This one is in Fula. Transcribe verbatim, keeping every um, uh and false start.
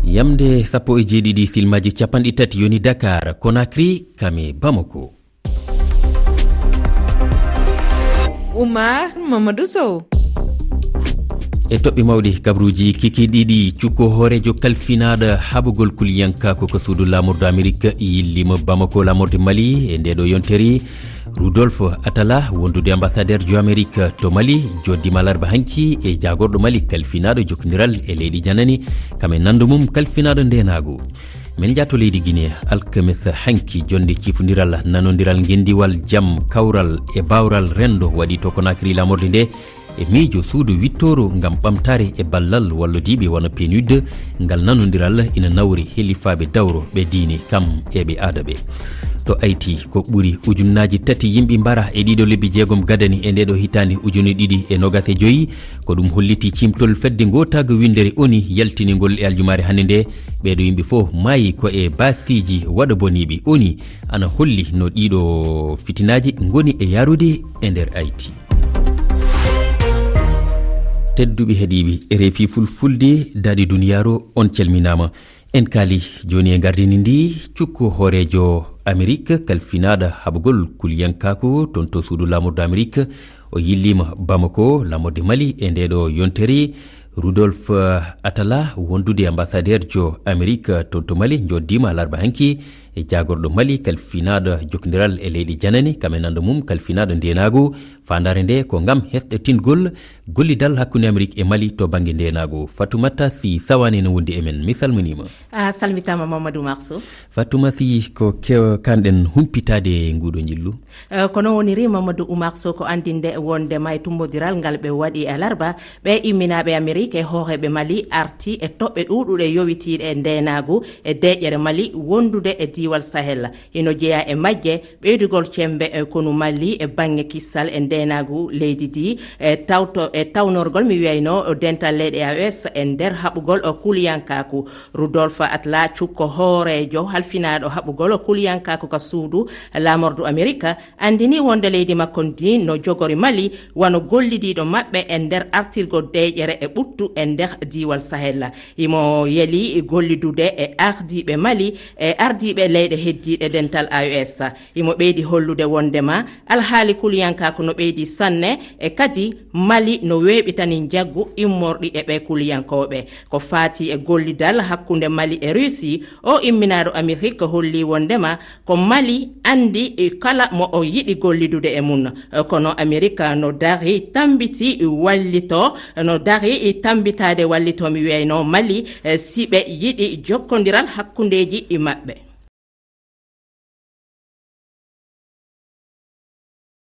Yamde sappo e jeeɗiɗi silmaji capanɗe tati yoni Dakar, Conakry, kame Bamako. Oumar Mamadou Sow. E toɓɓe mawɗi, kabruuji kikiiɗi ɗiɗi. Cukko hooreejo kalfinaaɗo haɓugol kuliyanka ko ka suudu laamordu Amerik yillima Bamako, laamorde Mali, e ndeɗo yontere. Rudolf Atala, wondude ambassadeur jo Amerik to Mali, joddiima alarba hanki e jaagorɗo Mali kalfinaaɗo jokkondiral e leyɗe janani, kam e nanndo mum kalfinaaɗo ndeenaagu. Men jaato leydi Guinée, alkames hanki, jonnde cifondiral, nanondiral, ngendiwal, jam, kawral e baawral renndo waɗi to Conakry, laamorde nde, e miijo suudu wittooru ngam ɓamtaare e ballal wallodiiɓe wano P N U D. Ngal nanondiral ina nawri helifaaɓe dawro ɓe diine kam e ɓe aada ɓe. To Haïti, ko ɓuri ujunnaaji tati yimɓe mbara e ɗiɗo lebbi jeegom gadani e ndeɗo hitaande ujune ɗiɗi e nogas e joyi. Ko ɗum holliti cimtol fedde ngootaago winndere ONU yaltiningol e aljumaare hannde nde. Ɓeeɗo yimɓe fof maayi ko e baasiiji waɗa boniiɓe. ONU ana holli no ɗiɗo fitinaaji ngoni e yarude e nder Haïti. Tedduɓe heɗiiɓe R F I Fulfulde, daɗi duniyaaru, on calminaama. En kaali jooni e gardini ndi, cukko hooreejo Amerik kalfinaaɗo haɓugol kuliyankaaku toon to suudu laamordu Amerik, o yilliima Bamako, laamorde Mali, e ndeɗo yontere. Rudolf, eh, Atala, wondude ambassadeur jo Amerik toon to Mali, joddiima alarba hanki e jaagorɗo Mali kalfinaaɗo jokkondiral e leyɗe janani, kam e nanndo mum kalfinaaɗo ndeenaagu. Faandaare nde ko ngam hesɗitingol gollidal hakkunde Amerik e Mali to bannge ndeenaagu. Fatoumata Sy Sawane no wondi e men. Mi salminiima. A salmitaama, Mamadou Marso. Fatoumata Sy, ko ke-, kanɗen humpitaade e nguuɗo njillu? Eh, kono woniri Mamadou Oumar Sow ko anndinde wonde ma e tumbodiral ngal ɓe waɗi e alarba, ɓe imminaaɓe Amerik e hooreeɓe Mali arti e toɓɓe ɗuuɗuɗe yowitiiɗe e ndeenaagu e deeƴere Mali wondude e diiwal Sahel. Hino jeyaa e majje ɓeydugol cemmbe, eh, konu Mali e baŋŋe kissal e ndeenaagu leydi ndi, e tawto-, e tawnorgol, mi wiyayno, dental leyɗe A E S e nder haɓugol, eh, kuliyankaaku. Rudolf Atla, cukko hooreejo halfinaaɗo haɓugol kuliyankaaku ka suudu laamordu Amerik, anndini wonde leydi makko ndi no jogori Mali wano gollidiiɗo maɓɓe e nder artirgol deeƴere e ɓuttu e nder diiwal Sahel. Himo yeli gollidude e ardiiɓe Mali e ardiiɓe leyɗe heddiiɗe dental A E S. Himo ɓeydi hollude wondema alhaali kuliyankaaku no ɓeydi sanne, e kadi Mali no weeɓitani njaggu immorɗi e ɓee kuliyankooɓe. Ko faati e gollidal hakkunde Mali e Russie, o imminaaɗo Amerik holli wondema ko Mali anndi kala mo o yiɗi gollidude e mum. Kono Amerik no dari tambiti wallito, no dari tambitaade wallito, mi wiyayno Mali, eh, si ɓe yiɗi jokkondiral hakkundeeji maɓɓe.